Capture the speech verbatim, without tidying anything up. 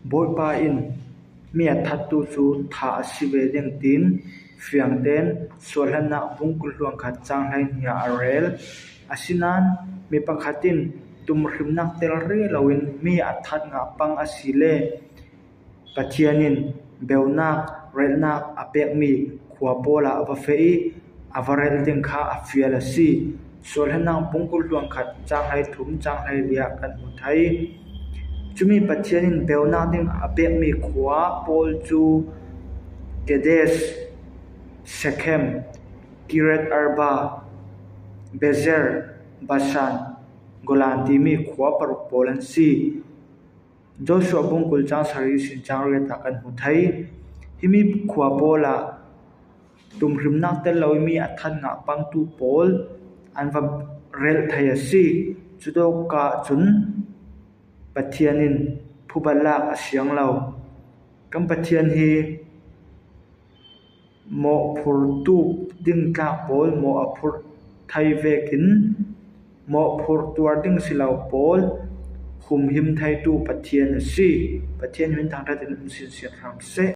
Bawipa in mi a thattu cu thah a si ve ding, tiin fiangten sualhlannak bungkul hluan khat cang hleihnih ah a rel. Asinain mi pakhat in tumhrimnak tel rih loin mi a that ngah pang a si le Pathian in beunak relhnak a pekmi khua pawl ah a va feh i a va relh ding kha a fial a si. Sualhlannak bungkul hluan khat cang hlei thum cang hlei li ah kan hmu thei. Cumi Pathian in beunak ding a pekmi khua pawl cu Kedes, Sekhem, Kiret Arba, Bezer, Basan, Golan timi khua paruk pawl an si. Joshua bungkul cang sari sin cang riat ah kan hmu thei. Himi khua pawl ah tumhrimnak tel lo mi a that ngah pangtu pawl an va relh thei a si. Cutawk ah cun Pathian in phuba lak a siang lo. Kan Pathian hi mawhphurtu ding tlak pawl mawh a phurh thei vekin mawhphurh tuar ding si lo pawl humhim theitu Pathian a si. Pathian min thangṭhat in um sinsin hram seh.